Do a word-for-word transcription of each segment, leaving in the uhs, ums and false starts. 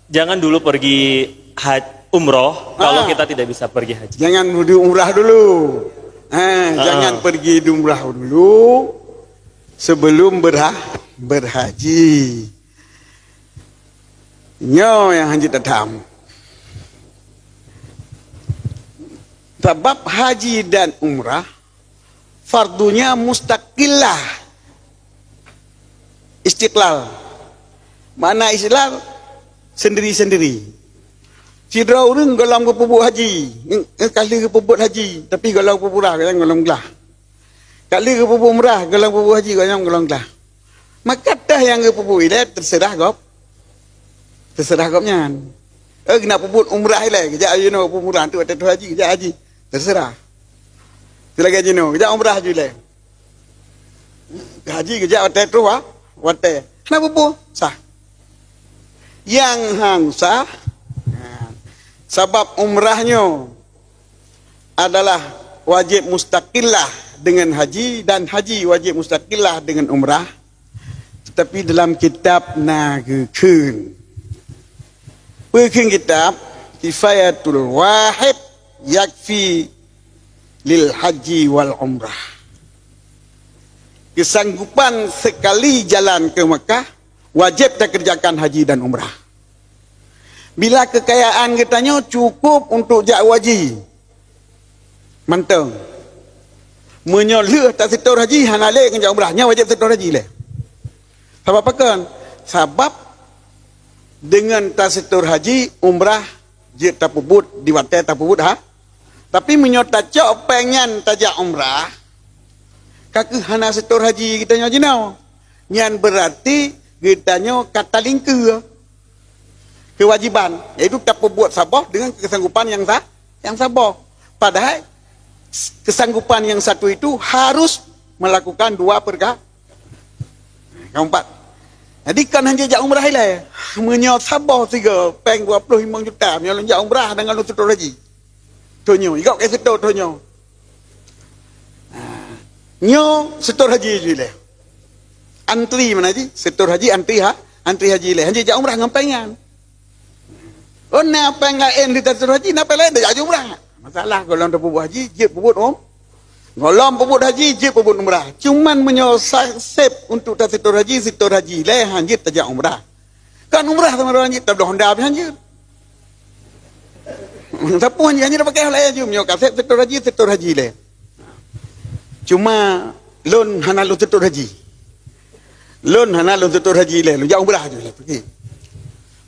Jangan dulu pergi haj-, umroh kalau Ah. kita tidak bisa pergi haji. Jangan dulu umrah dulu. Ha, Ah. jangan pergi umrah dulu sebelum berha-, berhaji. Nyoe nyang hanjeuet tatham. Sabab haji dan umrah fardunya mustaqillah. Istiqlal. Makna istiqlal, sendiri-sendiri. Sidroe ureuëng gohlom geupeubuet haji, nge-, nge-, ka lheueh geupeubuet haji, tapi gohlom geupeubuet umrah, gohlom glah. Ka lheueh geupeubuet umrah, gohlom geupeubuet haji, gohlom, gohlom glah. Maka teuh nyang geupeubuet ilée terserah gob, terserah gobnyan. Eh, keuneuk peubuet umrah ilée, geujak ayeuna peubuet umrah, tu watée troh haji, geujak haji. Terserah. Silagée jinoe, geujak umrah ju ilée. Haji geujak watée troh wa-, watée. Hana peue-peue, sah. Nyang han sah, sabab umrah nyoe adalah wajéb mustaqillah deungon haji dan haji wajéb mustaqillah deungon umrah. Tetapi dalam kitab na geukheun. Peue kheun kitab, kifayatul wahid yakfi lil haji wal umrah. Kesanggupan sekali jalan ke Mekah, wajib takerjakan haji dan umrah. Bila kekayaan geutanyoe cukup untuk jak haji, mantong. Meunyoe lheueh taseutôt haji, hana lé ngon jak umrah, nyan wajéb seutôt haji lé. Sabab pakon? Sabab deungon taseutôt haji, umrah jeuet tapeubuet di watée tapeubuet ha. Tapi meunyoe tacok péng nyan tajak umrah, ka kheueh hana seutôt haji geutanyoe jinoe. Nyan beurati geutanyoe ka talingkeue keuwajiban, yaitu tapeubuet saboh deungon keusanggupan nyang sa-, nyang saboh. Padahai keusanggupan nyang satu itu harus melakukan dua perka-, keempat. Jadi, kon hana jak umrah ilée. Meunyoe saboh sigoe péng dua puluh lima juta, meunyoe lôn jak umrah deungon lôn seutôt haji. Thon nyoe, igob ka seutôt thon nyoe. Ha. Nyoe seutôt haji ju ilée. Antri mana ji? Seutôt haji antri ha, antri haji ilée. Hana jak umrah ngon péng nyan. Oh, na péng laén di seutôt haji, na péng laén dak jak umrah. Masalah gohlom tapeubuet haji, jeuet peubuet um-, gohlom peubuet haji, jeuet peubuet umrah. Cuman meunyoe sa-, sép untuk taseutôt haji, seutôt haji ilée, hana jeuet tajak umrah. Kan umrah sama orang jeuet, tabloe honda habéh hana jeuet. Sapeue hana jeuet, hana jeuet pakai laén ju, meunyoe ka sép seutôt haji, seutôt haji ilée. Cuma lôn hana lôn seutôt haji. Lôn hana lôn seutôt haji ilée, lôn jak umrah ju ilée, pergi.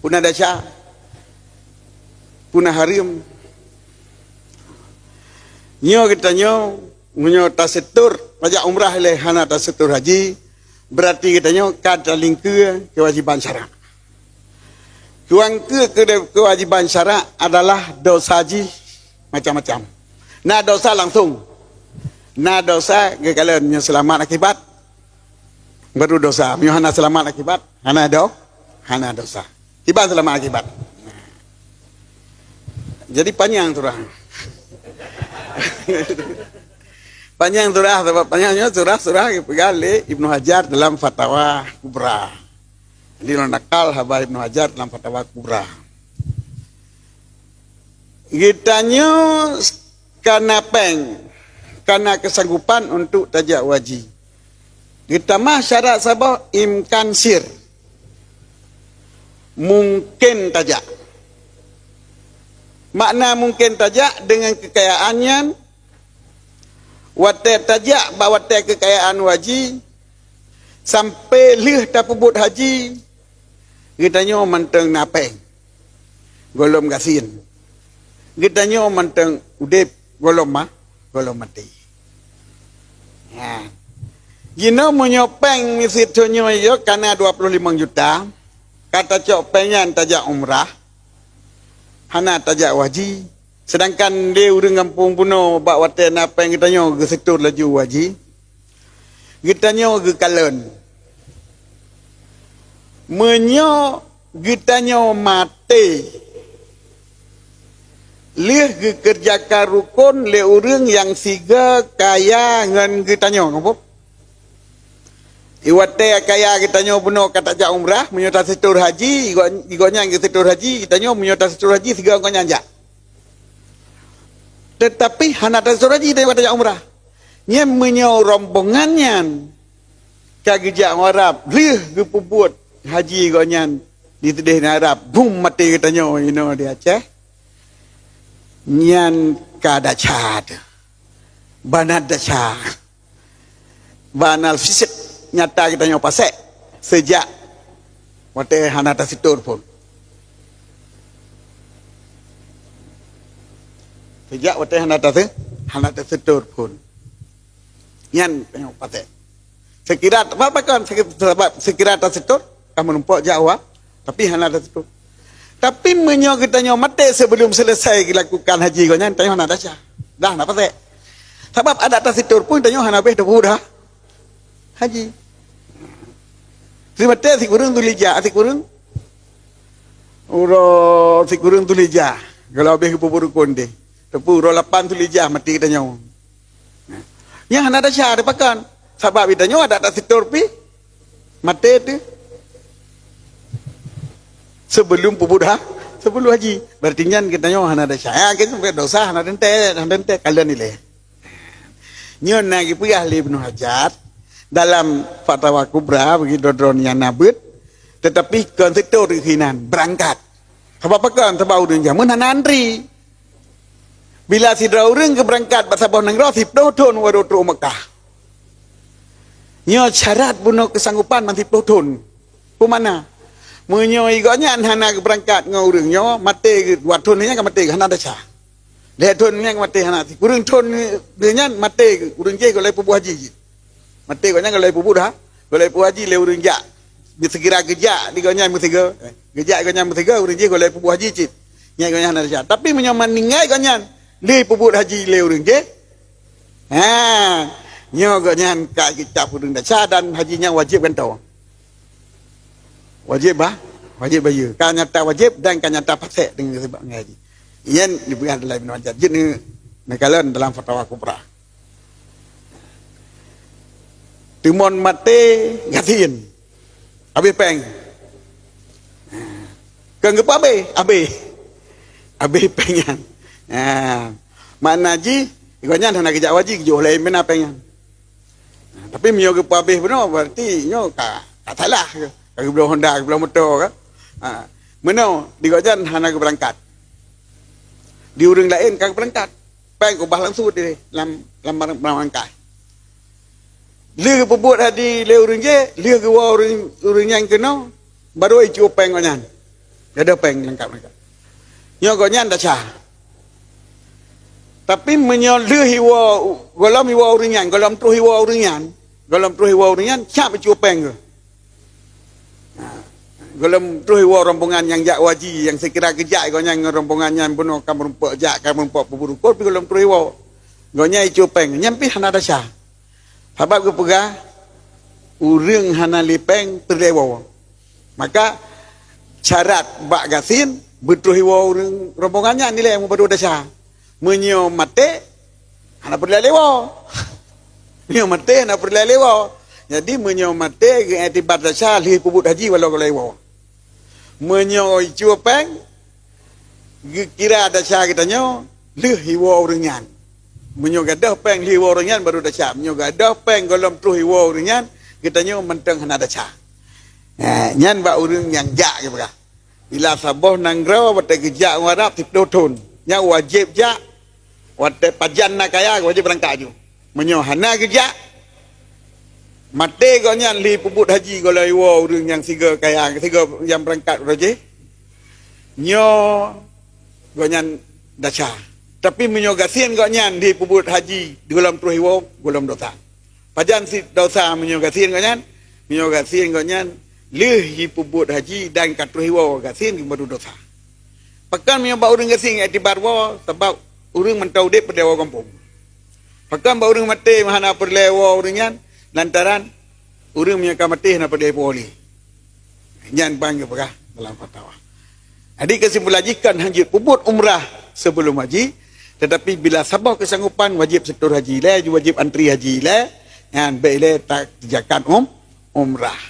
Puna desya, puna hareuem. Nyoe geutanyoe, meunyoe taseutôt, tajak umrah ilée hana taseutôt haji, beurati geutanyoe ka talingkeue keuwajiban syarak. Keuwang-, keu-, keu-, keuwajiban syarak adalah dosa jih macam-macam. Na dosa langsung. Na dosa geukalon, meunyoe seulamat akibat, baru dosa. Meunyoe hana seulamat akibat, hana do-, hana dosa. Kiban seulamat akibat. Jadi panyang surah. Panyang surah, sabab panyang nyoe surah-surah geupeugah lé Ibnu Hajar dalam Fatawa Kubra. Jadi, lôn nakal haba Ibnu Hajar dalam Fatawa Kubra. Geutanyoe kana péng, kana keusanggupan untuk tajak haji. Geutamah syarat saboh, imkan sir. Mungken tajak. Makna mungken tajak, deungon keukayaan nyan, watée tajak bak watée keukayaan haji, sampoe lheueh tapeubuet haji, geutanyoe mantong na péng, gohlom gasien. Geutanyoe mantong udeb, gohlom ma-, gohlom maté. Nyan. Jinoe meunyoe péng miseue thon nyoe yo kana dua puluh lima juta, ka tacok péng nyan tajak umrah, hana tajak haji. Seudangkan lé ureuëng gampông bunoe bak watée na péng geutanyoe geuseutôt laju haji, geutanyoe geukalon. Meunyoe geutanyoe maté lheueh geukeureujakan rukon lé ureuëng nyang sigoe kaya ngon geutanyoe, Watèe kaya geutanyoe bunoe ka tajak umrah, meunyoe taseutôt haji, igo-, igoe nyan geuseutôt haji, geutanyoe meunyoe taseutôt haji, sigoe ngon nyan jak. Teutapi hana taseutôt haji, geutanyoe ka tajak umrah. Nyan meunyoe rombongan nyan ka geujak u Arab, lheueh geupeubuet haji gobnyan di sideh nanggroe Arab, bum, maté geutanyoe inoe di Aceh. Nyan ka desya teuh. Bana desya. Bana fisik nyata geutanyoe pasék seujak watèe hana taseutôt phon. Seujak watèe hana tase-, hana taseutôt phon. Nyan tanyoe pasék. Seukira, apa kon, seukira, seukira taseutôt, ka meurumpok jak awak, tapi hana taseutôt. Tapi meunyoe geutanyoe maté sebelum selesai geulakukan haji gobnyan, tanyoe hana desya. Dah, hana pasék. Sabab adat taseutôt pun tanyoe hana beh teupeu dah haji. Simaté sikureueng Zulhijjah, sikureueng uroe, sikureueng Zulhijjah. Kalau habéh geupeubuet rukon deh. Teupeu uroe lapan Zulhijjah maté geutanyoe. Nyan hana desya teuh pakon. Sabab geutanyoe adat taseutôt pih maté teuh sebelum peubuet ha-, sebelum haji. Berarti nyan geutanyoe hana desya. Ya, kita bukan dosa, hana teuntèe, hana teuntèe, kalon ilèe. Nyoe na geupeugah lé Ibnu Hajar dalam Fatawa Kubra, bagi droe-droe nyang na beuet, teutapi kon seutôt keuh inan, beurangkat. Sabab pakon? Sabab ureueng jameun hana antri. Bila sidroe ureueng geubeurangkat bak saboh nanggroe, siploh thon baru trok Mekah. Nyoe syarat bunoe keusanggopan man siploh thon. Peue makna? Meunyoe gobnyan hana geubeurangkat ngon ureueng nyoe, maté geuh dua thon nyan ka maté geuh, hana desya. Lhèe thon nyan maté hana. Sikureueng thon nyan maté geuh, ureueng jéh gohlom peubuet haji jih. Maté gobnyan gohlom peubuet ha-, gohlom peubuet haji lé ureueng jak. Seukira geujak di gobnyan meusigoe. Geujak gobnyan meusigoe, ureueng jéh gohlom peubuet haji cit. Nyan gobnyan hana desya. Tapi meunyoe meuninggai gobnyan, lé peubuet haji lé ureueng jéh, ha, nyoe gobnyan ka geucap ureueng desya dan haji nyan wajéb gantoe. Wajéb bah, wajéb bayeue. Ka nyata wajéb dan ka nyata pasék deungon sabab ngon haji. Nyan dipeugah dalam Ibnu Hajar. Jeuet neu-, neukalon dalam Fatawa Kubra. Teumon maté gasien. Habéh péng. Kon geupeuhabéh, habéh. Habéh péng nyan. Ha. Makna jih, gobnyan hana geujak haji, geujok lé meunan péng nyan. Ha, tapi meunyoe geupeuhabéh bunoe, berarti nyoe ka, ka salah ke? Ka geubloe honda, geubloe moto ke? Ha, meunoe di gobnyan hana geubeurangkat. Di ureueng laén ka geubeurangkat. Péng ubah langsung di lam, lam barang, barang bangkai. Lheueh geupeubuet haji lé ureueng jéh, lheueh geuwoe ureueng, ureueng nyan keunoe, baru jicuba péng gobnyan. Gadôh péng leungkap-leungkap. Nyoe gobnyan desya. Tapi meunyoe lheueh iwoe, gohlom iwoe ureueng nyan, gohlom troh iwoe ureueng nyan, gohlom troh iwoe ureueng nyan, siap jicuba péng geuh. Ha, gohlom troh iwoe rombongan nyang jak haji, nyang seukira geujak gobnyan ngon rombongan nyan bunoe ka meurumpok jak, ka meurumpok peubuet rukon, pih gohlom troh iwoe. Gobnyan jicuba péng, nyan pih hana desya. Sabab geupeugah, ureueng hana lé péng peureulèe woe. Maka, syarat bak gasien, beutroh iwoe ureueng rombongan nyan ilèe meubadu desya. Meunyoe maté, hana peureulèe lé woe. Meunyoe maté, hana peureulèe lé woe. Jadi, meunyoe maté, geuiktibar desya lheueh peubuet haji walau gohlom iwoe. Meunyoe jicuba péng, geukira desya geutanyoe lheueh iwoe ureueng nyan. Meunyoe gadôh péng lheueh iwoe ureueng nyan baru desya. Meunyoe gadôh péng gohlom troh iwoe ureueng nyan, geutanyoe mantong hana desya. Ha, nyan bak ureueng nyang jak geupeugah. Bila saboh nanggroe watèe geujak u Arab siploh thon, nyan wajéb jak. Watèe pajan na kaya, wajéb beurangkat aju. Meunyoe hana geujak, maté gobnyan lheueh peubuet haji gohlom iwoe ureueng nyang sigoe kaya, sigoe nyang beurangkat uroe jéh, nyoe gobnyan desya. Tapi meunyoe gasien gobnyan lheueh peubuet haji gohlom troh iwoe, gohlom desya. Pajan cit desya meunyoe gasien gobnyan? Meunyoe gasien gobnyan lheueh jipeubuet haji dan ka troh iwoe, gasien baru desya. Pakon meunyoe bak ureueng gasien iktibar woe, sabab ureueng mantong udép peureulèe woe gampông. Pakon bak ureueng maté hana peureulèe woe ureueng nyan, lantaran ureueng meunyoe ka maté hana peureulèe iwoe lé. Nyan ban geupeugah dalam fatawa. Jadi, keusimpulan jih kon hanjeuet peubuet umrah sebelum haji, tetapi bila saboh keusanggupan wajéb seutôt haji ilèe, wajéb antri haji ilèe, nyan bèk ilèe ta-, kerjakan um-, umrah.